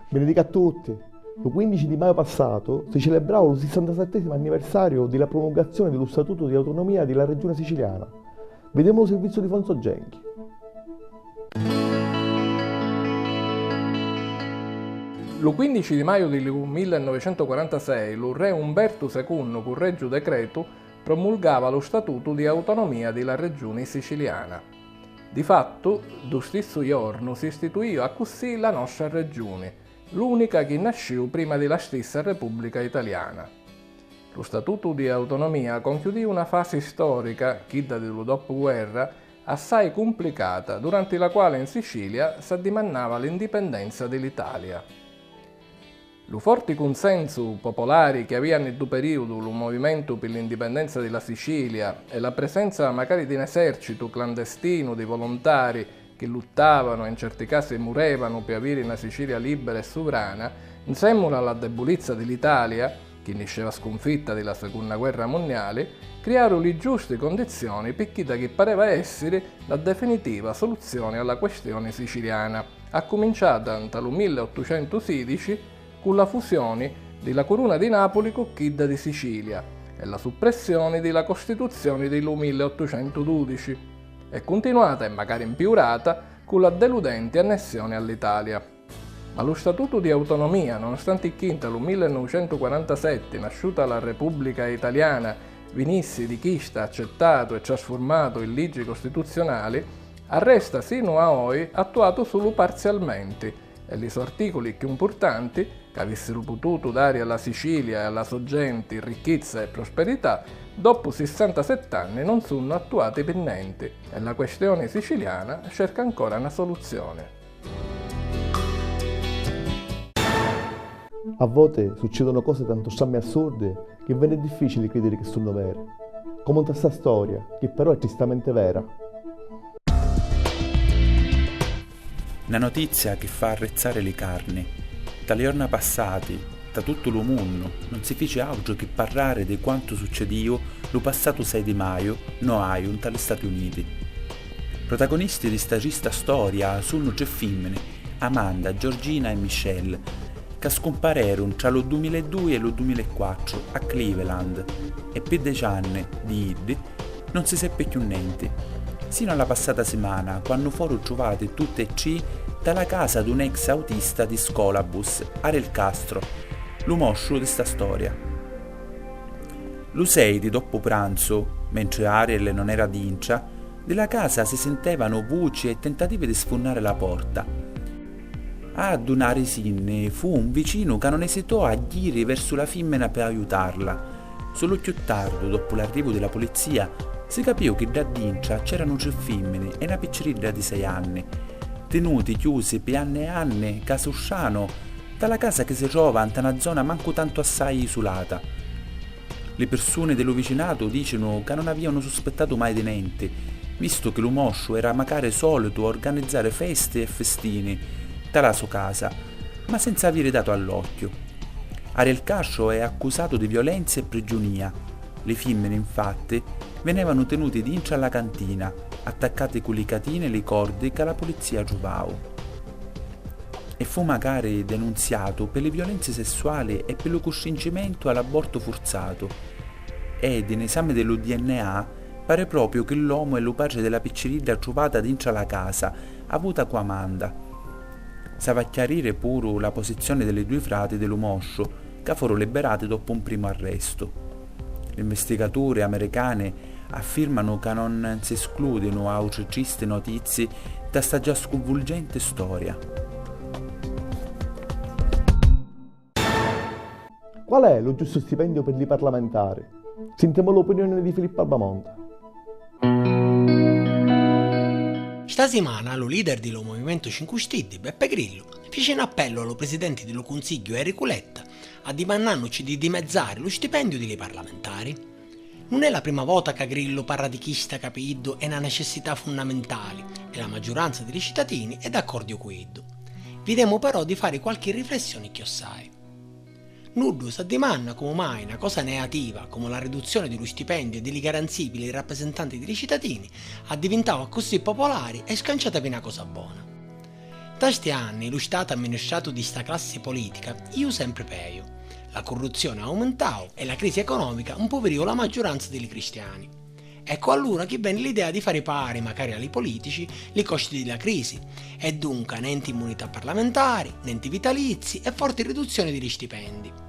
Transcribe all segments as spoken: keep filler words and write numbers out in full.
Benedica a tutti! Lu quindici di maiu passatu si celebrau lu sissantasettesimu anniversariu di la prumulgazioni di lu Statutu di Autonomia di la Regioni Siciliana. Videmu lu sirviziu di Fonzo Genchi. Lu quindici di maiu di lu millenovecentuquarantasei, lu re Umbertu secunnu, cu reggiu decretu, promulgava lu Statutu di Autonomia di la Regioni Siciliana. Di fattu, ddu stissu jornu si istituìu accussì la nostra Regioni, l'ùnica chi nascìu prima di la stissa Repùbblica Italiana. Lu Statutu di Autonomia conchiudìu na fasi stòrica, chidda di lu doppuguerra, assai cumplicata, duranti la quali in Sicilia s'addimannava l'indipendenza di l'Italia. Lu forti cunsensu popolari chi avìa nni ddu perìudu lu Movimentu pi l'Indipendenza di la Sicilia e la presenza macari di n'esèrcitu clandestinu di volontari chi luttàvanu e in certi casi murèvanu pi aviri na Sicilia lìbbera e suvrana, nsèmmula a la debbulizza di l'Italia, chi niscèva scunfitta di la Secunna Guerra Munniali, criaru li giusti cundizzioni pi chidda chi pareva èssiri la definitiva soluzioni a la questioni siciliana, accuminciata nta lu milleottucentusìdici cu la fusioni di la Curuna di Napuli cu chidda di Sicilia e la suppressioni di la Costituzioni di lu milleottucentududici, e cuntinuata e macari mpiurata cu la deludenti annessioni a l'Italia. Ma lu Statutu di Autonomia, nonostanti chi nta lu millenovecentuquarantasetti nasciuta la Repùbblica Italiana vinissi di chista accettatu e trasfurmatu in liggi costituzionali, arresta sinu a oi attuatu sulu parzialmenti, e li so artìculi cchiù mpurtanti, c'avìssiru pututu dari a la Sicilia e a la so genti ricchizza e prosperità, doppu sissantasett'anni non sunnu attuati pi nenti, e la questioni siciliana cerca ancora na soluzioni. A voti succìdunu cosi tantu strammi e assurdi chi veni difficili cridiri chi sunnu veri, comu nta sta storia, chi però è tristamenti vera. Na notizia chi fa arrizzari li carni. Nta li jorna passati, nta tuttu lu munnu, non si fici àutru chi parrari di quantu succedìu lu passatu sei di maiu, no haju, nta li Stati Uniti. Protagonisti di sta trista storia sunnu tri fimmini, Amanda, Giorgina e Michelle, ca scumpareru ntra lu dumila e dui e lu dumila e quattru a Cleveland, e pi deci anni di iddi non si seppi cchiù nenti, sinu a la passata simana, quannu foru truvati tutti e tri nta la casa d'un ex autista di scolabus, Ariel Castro, lu mostru di sta storia. Lu sei di doppu pranzu, mentri Ariel non era dintra, di la casa si sintevanu vuci e tentativi di sfunnari la porta. A addunarisinni fu un vicinu ca non esitò a jiri versu la fimmina pi aiutarla. Sulu cchiù tardu, doppu l'arrivu di la pulizia, si capìu chi ddà dintra c'eranu tri fimmini e na picciridda di sei anni, tinuti chiusi pi anni e anni, casu stranu, nta la casa chi si trova nta na zona mancu tantu assai isulata. Li pirsuni di lu vicinatu dicinu ca non avìanu suspittatu mai di nenti, vistu chi lu mostru era macari solitu organizzari festi e fistini nta la so casa, ma senza aviri datu all'occhiu. Ariel Castro è accusatu di violenza e prigiunia. Li fimmini, infatti, venevanu tenuti dintra a la cantina, attaccati cu li catini e li cordi ca la pulizia truvau. E fu macari denunziatu pi li violenzi sessuali e pi lu custringimentu a l'abortu furzatu. E di n'esami di lu D N A pari propriu chi l'omu è lu patri di la picciridda truvata dintra la casa avuta cu Amanda. S'havi a chiariri puru la posizioni di li dui frati di lu mostru, ca foru liberati doppu un primu arrestu. Li nvistigaturi americani affirmanu ca non si scludinu autri tristi notizii nta sta già scunvulgenti storia. Qual è lu giustu stipendiu pi li parlamentari? Sintemu l'opinioni di Filippo Albamonte. Sta simana lu leader di lu Movimentu Cincu Stiddi, Beppe Grillu, fici n'appellu a lu presidenti di lu Cunsigghiu Enricu Letta addimannannuci di dimezzari lu stipendiu di li parlamentari. Nun è la prima vota ca Grillu parra di chista ca pi iddu è na necessità funnamintali e la maggiuranza di li citatini è d'accordiu cu iddu. Videmu però di fari qualchi riflessioni chiossai. Nuddu s'addimanna comu mai na cosa neativa comu la riduzzioni di lu stipendiu e di li garanzii pi li rapprisintanti di li citatini addivintau accussì popolari e scanciata pi na cosa bona. Nta sti anni lu Statu amministratu di sta classi politica iu sempri peju, la curruzzioni aumintau e la crisi economica mpuviriu la maggiuranza di li cristiani. Eccu allura chi veni l'idea di fari pagari macari a li politici li costi di la crisi, e dunca nenti immunità parlamentari, nenti vitalizzi e forti riduzzioni di li stipendi.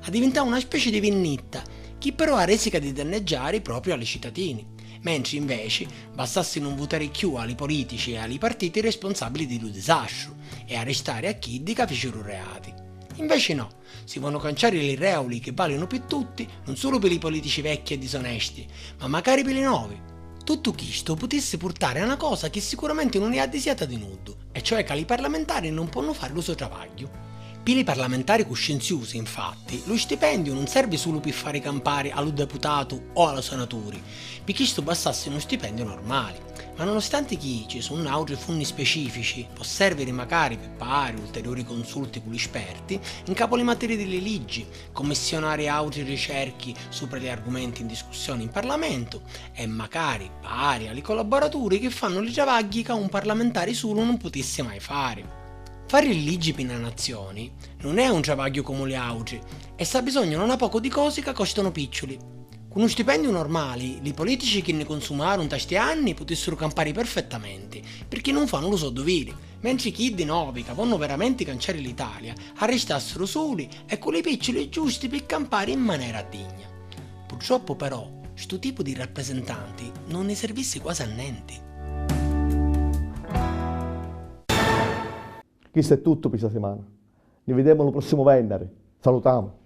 Addivintau una speci di vinnitta, chi però arrisica di danneggiari propriu a li citatini, mentri inveci bastassi nun vutari cchiù a li politici e a li partiti responsabili di lu disastru e arristari a chiddi ca ficiru reati. Inveci no, si vonu canciari li reuli chi valinu pi tutti, nun sulu pi li politici vecchi e disonesti, ma macari pi li novi. Tuttu chistu putissi purtari a na cosa chi sicuramenti nun è addisiata di nuddu, e cioè ca li parlamentari nun ponnu fari lu so travagghiu. Pi li parlamentari cuscinziusi, infatti, lu stipendiu nun servi sulu pi fari campari a lu deputatu o a lu senaturi, pi chistu bastassi nu stipendiu normali. Ma nonostanti chi ci sunnu autri funni specifici, pò serviri macari pi pagari ulteriuri consulti cu li sperti ncapu a li materii di li liggi, commissionari autri ricerchi supra li argumenti in discussioni in Parlamentu e macari pagari a li collaboraturi chi fannu li travagghi ca un parlamentari sulu nun putissi mai fari. Fari li liggi pi na nazioni nun è un travagghiu comu li autri e s'abbisogna non a pocu di cosi ca costanu picciuli. Cu nu stipendiu normali, li politici chi nni cunsumaru nta sti anni putissiru campari perfettamenti, pirchì nun fannu lu so duviri, mentri chiddi novi ca vonnu veramenti canciari l'Italia arristassiru suli e cu li picciuli giusti pi campari in manera digna. Purtroppu, però, stu tipu di rapprisintanti nun ni servissi quasi a nenti. Chistu è tuttu pi sta simana. Ni videmu lu prossimu vennari. Salutamu!